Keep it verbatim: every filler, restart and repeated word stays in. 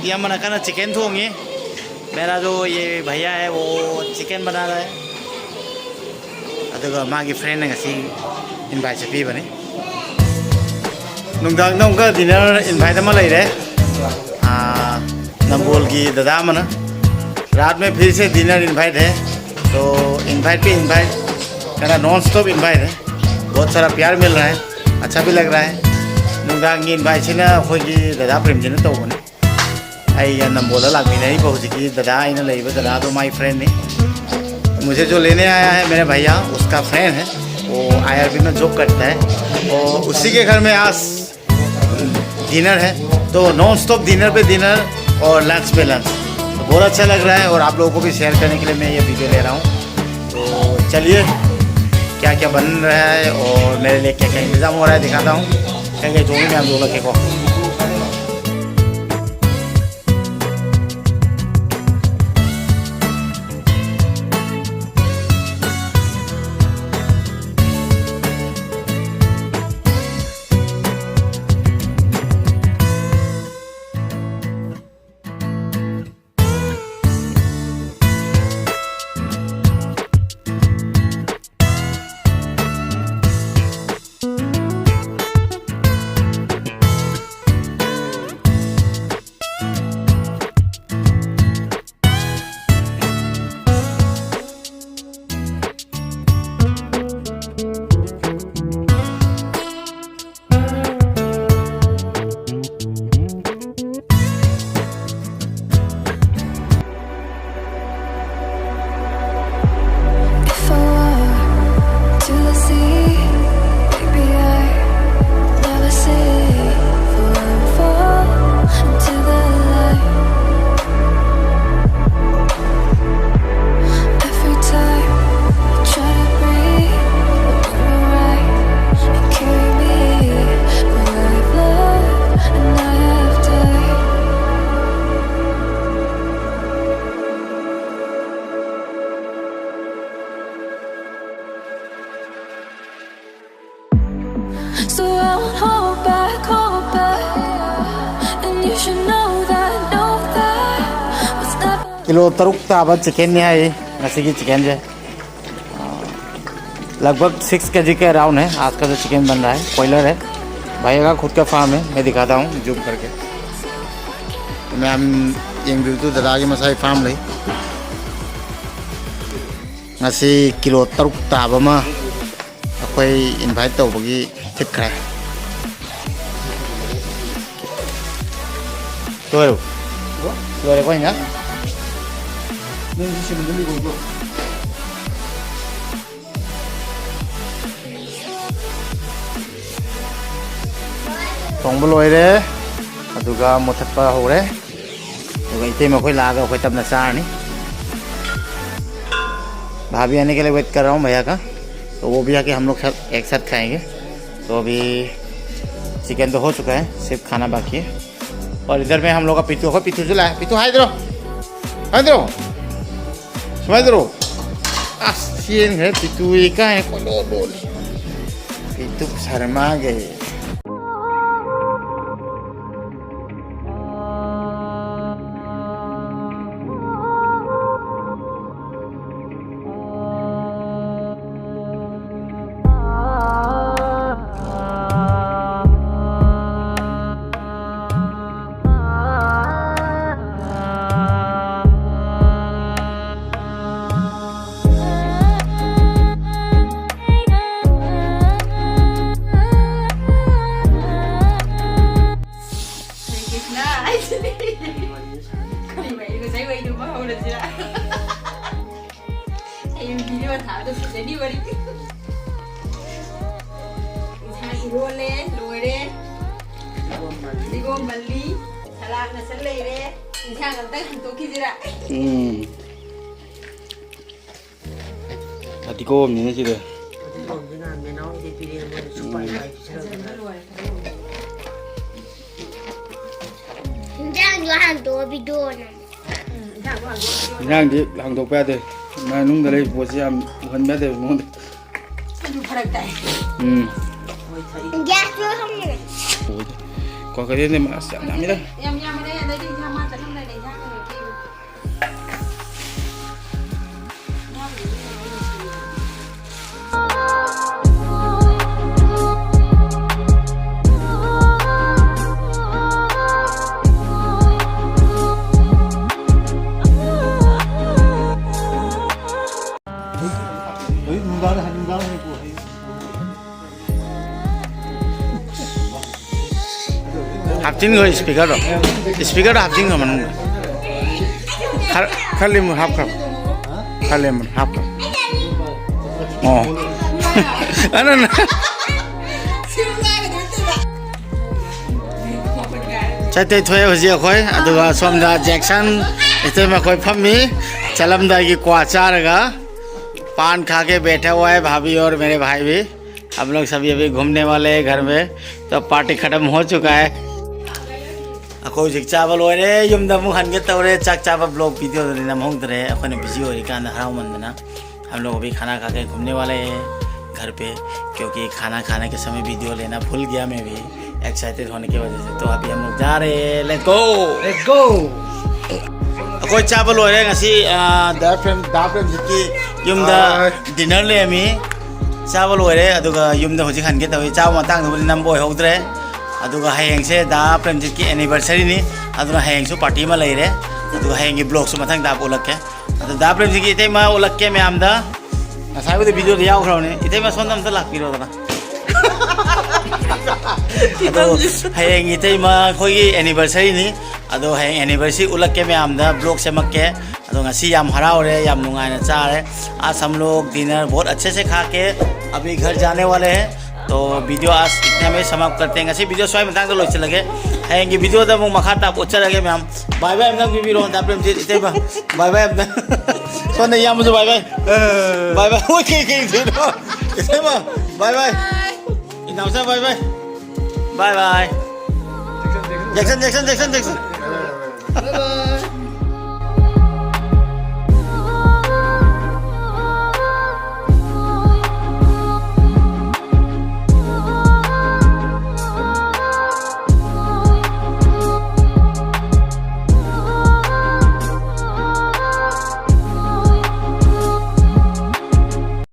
ꯏꯌꯥꯝꯕꯅ ꯀꯟꯅ ꯆꯤꯀꯦꯟ ꯊꯣꯡꯉꯤ꯫ मेरा जो ये भैया है वो चिकन बना रहा है꯫ ꯑꯗꯨꯒ ꯃꯥꯒꯤ ꯐ꯭ꯔꯦꯟꯅ ꯉꯁꯤ ꯏꯟꯚꯥꯏꯠꯁꯦ ꯄꯤꯕꯅꯤ꯫ ꯅꯨꯡꯗꯥꯡꯗ ꯑꯃꯨꯛꯀ ꯗꯤꯅꯔ ꯏꯟꯚꯥꯏꯠ ꯑꯃ ꯂꯩꯔꯦ꯫ ꯅꯝꯕꯣꯜꯒꯤ ꯗꯗꯥ ꯑꯃꯅ, रात में फिर से डिनर इनवाइट है। तो इनवाइट पे इनवाइट, कहना नॉन स्टॉप इनवाइट है। बहुत सारा प्यार मिल रहा है, अच्छा भी लग रहा है। ꯅꯨꯡꯗꯥꯡꯒꯤ ꯏꯟꯚꯥꯏꯠꯁꯤꯅ ꯑꯩꯈꯣꯏꯒꯤ ꯗꯗꯥ ꯄ꯭ꯔꯦꯝꯖꯤꯠꯅ ꯇꯧꯕꯅꯤ꯫ ꯑꯩꯒ ꯅꯝꯕꯣꯜꯗ ꯂꯥꯛꯃꯤꯟꯅꯔꯤꯕ ꯍꯧꯖꯤꯛꯀꯤ ꯗꯗꯥ, ꯑꯩꯅ ꯂꯩꯔꯤꯕ ꯗꯗꯥꯗꯣ ꯃꯥꯏ ꯐ꯭ꯔꯦꯟꯅꯤ꯫ मुझे जो लेने आया है मेरा भैया, उसका फ्रेंड है, वो आईआरबी में जॉब करता है। और उसी के घर में आज डिनर है, तो नॉन स्टॉप डिनर पे डिनर और लंच पे लंच। तो बहुत अच्छा लग रहा है और आप लोगों को भी शेयर करने के लिए मैं ये वीडियो ले रहा हूँ। तो चलिए, क्या क्या बन रहा है और मेरे लिए क्या क्या इंतज़ाम हो रहा है, दिखाता हूँ। क्या क्या जो भी मैं आप लोगों को So I won't hold back, hold back. And you should know that kilo ꯇꯔꯨꯛ ꯇꯥꯕ ꯆꯤꯀꯦꯟꯅꯤ ꯍꯥꯏ ꯉꯁꯤꯒꯤ ꯆꯤꯀꯦꯟꯁꯦ꯫ लगभग सिक्स केजी के अराउंड है आज का जो चिकन बन रहा है। कॉयलर है, भैया का खुद का फार्म है। मैं दिखाता हूँ जूम करके। ꯃꯌꯥꯝ ꯌꯦꯡꯕꯤꯕꯗꯨ ꯗꯗꯥꯒꯤ ꯃꯁꯥꯒꯤ ꯐꯥꯔꯝ ꯂꯩ꯫ ꯉꯁꯤ ꯀꯤꯂꯣ ꯇꯔꯨꯛ ꯇꯥꯕ ꯑꯃ ꯑꯩꯈꯣꯏ ꯏꯟꯚꯥꯏꯠ ꯇꯧꯕꯒꯤ ꯊꯤꯠꯈ꯭ꯔꯦ꯫ ꯂꯣꯏꯔꯕꯣ? ꯂꯣꯏꯔꯦꯀꯣ ꯏꯟꯖꯥꯡ? ꯊꯣꯡꯕ ꯂꯣꯏꯔꯦ, ꯑꯗꯨꯒ ꯃꯨꯊꯠꯄ ꯍꯧꯔꯦ꯫ ꯑꯗꯨꯒ ꯏꯇꯩꯃ ꯑꯩꯈꯣꯏ ꯂꯥꯛꯑꯒ ꯑꯩꯈꯣꯏ ꯇꯞꯅ ꯆꯥꯔꯅꯤ꯫ भाभी आने के लिए वेट कर रहा हूँ भैया का। तो वो भी आके हम लोग साथ, एक साथ खाएंगे। तो अभी चिकन तो हो चुका है, सिर्फ खाना बाकी है। और इधर में हम लोग का पितू, ꯑꯩꯈꯣꯏ ꯄꯤꯇꯨꯁꯨ ꯂꯥꯛꯑꯦ꯫ ꯄꯤꯇꯨ ꯍꯥꯏꯗ꯭ꯔꯣ? ꯍꯥꯏꯗ꯭ꯔꯣ? ꯁꯨꯃꯥꯏꯅ ꯇꯧꯔꯣ꯫ ꯑꯁ, ꯆꯦꯟꯈ꯭ꯔꯦ ꯄꯤꯇꯨ꯫ ꯏꯀꯥꯏ ꯀꯣꯏꯂꯣ ꯂꯣꯜꯂꯤ꯫ ꯄꯤꯇꯨ ꯁꯔꯃꯥꯒꯦ꯫ ꯀꯔꯤ ꯋꯥꯔꯤ? ꯉꯁꯥꯏ ꯋꯥꯔꯤꯗꯨ ꯑꯃ ꯍꯧꯔꯁꯤꯔꯥ? ꯍꯌꯦꯡ ꯚꯤꯗꯤꯑꯣ ꯊꯥꯕꯗ ꯐꯖꯅꯤ ꯋꯥꯔꯤ꯫ ꯏꯟꯁꯥꯡ ꯏꯔꯣꯜꯂꯦ, ꯂꯣꯏꯔꯦ꯫ ꯐꯗꯤꯒꯣꯝ ꯃꯜꯂꯤ, ꯁꯂꯥꯠ ꯃꯆꯜ ꯂꯩꯔꯦ꯫ ꯏꯟꯁꯥꯡ ꯑꯝꯇꯪ ꯍꯟꯗꯣꯛꯈꯤꯁꯤꯔꯥ? ꯎꯝ꯫ ꯐꯗꯤꯒꯣꯝꯅꯤꯅꯦ ꯁꯤꯗ꯫ ꯐꯗꯤꯒꯣꯝꯁꯤꯅ ꯃꯦꯅꯥꯎꯗꯤ ꯄꯤꯔꯛꯑꯦ, ꯃꯣꯏꯅ ꯁꯨꯄꯔ ꯐꯖꯅ ꯂꯣꯏꯔꯦ, ꯐꯗꯤꯒꯣꯝ꯫ ꯏꯟꯖꯥꯡꯗꯣ ꯍꯟꯗꯣꯛꯑ ꯚꯤꯗꯤꯑꯣ ꯅꯝꯃꯣ꯫ ꯎꯝ, ꯏꯟꯖꯥꯡꯗꯣ ꯍꯟꯗꯣꯛꯑ ꯚꯤꯗꯤꯑꯣ ꯅꯝꯃꯣ꯫ ꯏꯟꯖꯥꯡꯗꯤ ꯍꯥꯡꯗꯣꯛꯄ ꯌꯥꯗꯦ꯫ ꯃꯅꯨꯡꯗ ꯂꯩꯕ ꯄꯣꯠꯁꯤ ꯌꯥꯝ ꯎꯍꯟꯕ ꯌꯥꯗꯦꯕ ꯃꯉꯣꯟꯗ꯫ ꯑꯗꯨ ꯐꯔꯛ ꯇꯥꯏ꯫ ꯎꯝ꯫ ꯒ꯭ꯌꯥꯁꯁꯨ ꯍꯪꯉꯦ꯫ ꯀ꯭ꯋꯥꯀꯩꯊꯦꯜꯗꯤ ꯃꯥꯁ ꯌꯥꯝ ꯌꯥꯝꯃꯤꯗ꯫ ꯌꯥꯝ ꯌꯥꯝꯕꯅꯦ, ꯑꯗꯩꯗꯤ ꯏꯟꯖꯥꯡ ꯃꯥ ꯆꯠꯂꯝꯗꯥꯏꯗ ꯏꯟꯖꯥꯡ ꯀꯩꯅꯣ ꯄꯤꯕ꯫ ꯍꯥꯞꯆꯤꯟꯈꯣ ꯏꯁꯄꯤꯀꯔꯗꯣ꯫ ꯏꯁꯄꯤꯀꯔꯗꯣ ꯍꯥꯞꯆꯤꯟꯈꯣ ꯃꯅꯨꯡꯗ꯫ ꯈꯔ ꯈꯔ ꯂꯦꯝꯕ ꯍꯥꯞꯈ꯭ꯔꯣ꯫ ꯈꯔ ꯂꯦꯝꯕ ꯍꯥꯞꯈ꯭ꯔꯣ꯫ ꯑꯣ꯫ ꯑꯅ ꯆꯠꯇꯩ ꯊꯣꯛꯑꯦ ꯍꯧꯖꯤꯛ ꯑꯩꯈꯣꯏ꯫ ꯑꯗꯨꯒ ꯁꯣꯝꯗ ꯖꯦꯛꯁꯟ ꯏꯇꯩꯃ ꯑꯩꯈꯣꯏ ꯐꯝꯃꯤ꯫ ꯆꯠꯂꯝꯗꯥꯏꯒꯤ ꯀ꯭ꯋꯥ ꯆꯥꯔꯒ, पान खा के बैठा हुआ है भाभी और मेरे भाई भी। हम लोग सभी अभी घूमने वाले हैं घर में। तो पार्टी खत्म हो चुका है। ꯑꯩꯈꯣꯏ ꯍꯧꯖꯤꯛ ꯆꯥꯕ ꯂꯣꯏꯔꯦ, ꯌꯨꯝꯗ ꯑꯃꯨꯛ ꯍꯟꯒꯦ ꯇꯧꯔꯦ꯫ ꯆꯥꯛ ꯆꯥꯕ ꯕ꯭ꯂꯣꯒ ꯚꯤꯗꯤꯑꯣꯗꯨꯗꯤ ꯅꯝꯍꯧꯗ꯭ꯔꯦ, ꯑꯩꯈꯣꯏꯅ ꯕꯤꯖꯤ ꯑꯣꯏꯔꯤꯀꯥꯟꯗ ꯍꯔꯥꯎꯃꯟꯗꯅ꯫ हम लोग अभी खाना खा के घूमने वाले हैं घर पे, क्योंकि खाना खाने के समय वीडियो लेना भूल गया मैं भी, एक्साइटेड होने की वजह से। तो अभी हम लोग जा रहे हैं, लेट्स गो। Let's go. ꯑꯩꯈꯣꯏ ꯆꯥꯕ ꯂꯣꯏꯔꯦ ꯉꯁꯤ꯫ ꯗꯥ ꯄ꯭ꯔꯦꯝ ꯗꯥ ꯄ꯭ꯔꯦꯝꯖꯤꯠꯀꯤ ꯌꯨꯝꯗ ꯗꯤꯅꯔ ꯂꯩꯔꯝꯃꯤ꯫ ꯆꯥꯕ ꯂꯣꯏꯔꯦ, ꯑꯗꯨꯒ ꯌꯨꯝꯗ ꯍꯧꯖꯤꯛ ꯍꯟꯒꯦ ꯇꯧꯏ꯫ ꯆꯥꯕ ꯃꯇꯥꯡꯗꯨꯕꯨꯗꯤ ꯅꯝꯕ ꯑꯣꯏꯍꯧꯗ꯭ꯔꯦ꯫ ꯑꯗꯨꯒ ꯍꯌꯦꯡꯁꯦ ꯗꯥ ꯄ꯭ꯔꯦꯝꯖꯤꯠꯀꯤ ꯑꯦꯅꯤꯚꯔꯁꯔꯤꯅꯤ꯫ ꯑꯗꯨꯅ ꯍꯌꯦꯡꯁꯨ ꯄꯥꯔꯇꯤ ꯑꯃ ꯂꯩꯔꯦ꯫ ꯑꯗꯨꯒ ꯍꯌꯦꯡꯒꯤ ꯕ꯭ꯂꯣꯒꯁꯨ ꯃꯊꯪꯗ ꯎꯠꯂꯛꯀꯦ꯫ ꯑꯗꯣ ꯗꯥ ꯄ꯭ꯔꯦꯝꯖꯤꯠꯀꯤ ꯏꯇꯩꯃ ꯎꯠꯂꯛꯀꯦ ꯃꯌꯥꯝꯗ꯫ ꯉꯁꯥꯏꯕꯨꯗꯤ ꯚꯤꯗꯤꯑꯣꯗ ꯌꯥꯎꯈ꯭ꯔꯕꯅꯦ꯫ ꯏꯇꯩꯃ ꯁꯣꯝꯗ ꯑꯝꯇ ꯂꯥꯛꯄꯤꯔꯣꯗꯅ꯫ ꯑꯗꯣ ꯍꯌꯦꯡ ꯏꯇꯩꯃ ꯑꯩꯈꯣꯏꯒꯤ ꯑꯦꯅꯤꯚꯔꯁꯔꯤꯅꯤ꯫ ꯑꯗꯣ ꯍꯌꯦꯡ ꯑꯦꯅꯤꯚꯔꯁꯔꯤ ꯎꯠꯂꯛꯀꯦ ꯃꯌꯥꯝꯗ, ꯕ꯭ꯂꯣꯒ ꯁꯦꯝꯃꯛꯀꯦ꯫ ꯑꯗꯣ ꯉꯁꯤ ꯌꯥꯝ ꯍꯔꯥꯎꯔꯦ, ꯌꯥꯝ ꯅꯨꯡꯉꯥꯏꯅ ꯆꯥꯔꯦ꯫ आज हम लोग डिनर बहुत अच्छे से खा के अभी घर जाने वाले हैं। तो वीडियो आज इतने में समाप्त करते हैं। ꯉꯁꯤ ꯚꯤꯗꯤꯑꯣ ꯁ꯭ꯋꯥꯏ ꯃꯇꯥꯡꯗ ꯂꯣꯏꯁꯤꯜꯂꯒꯦ꯫ ꯍꯌꯦꯡꯒꯤ ꯚꯤꯗꯤꯑꯣꯗ ꯑꯃꯨꯛ ꯃꯈꯥ ꯇꯥꯕ ꯎꯠꯆꯔꯒꯦ ꯃꯌꯥꯝ꯫ ꯕꯥꯏ ꯕꯥꯏ ꯑꯝꯇꯪ ꯄꯤꯕꯤꯔꯣ ꯗꯥ ꯄ꯭ꯔꯦꯝꯖꯤꯠ ꯏꯇꯩꯃ꯫ ꯕꯥꯏ ꯕꯥꯏ ꯑꯝꯇꯪ꯫ ꯁꯣꯝꯗ ꯏꯌꯥꯝꯕꯁꯨ ꯕꯥꯏ ꯕꯥꯏ꯫ ꯕꯥꯏ ꯕꯥꯏ꯫ ꯑꯣꯏ, ꯀꯩ, ꯀꯩ, ꯀꯩꯅꯣ? ꯏꯇꯩꯃ, ꯕꯥꯏ ꯕꯥꯏ꯫ ꯏꯅꯥꯎꯆꯥ, bye bye. Bye bye. Jackson, Jackson, Jackson, Jackson.